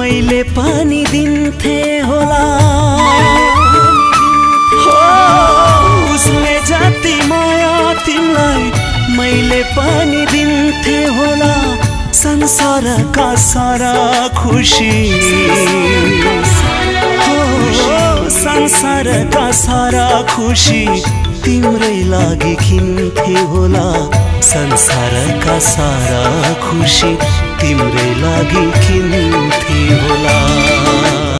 मैले पानी दिन्थे होला हो उसले जति माया तिमीलाई मैले पानी दिन्थे होला संसारका सारा खुशी हो संसारका सारा खुशी तिम्रै लागि किन्थे होला संसारका सारा खुशी तिम्रै लागि किन्थे होला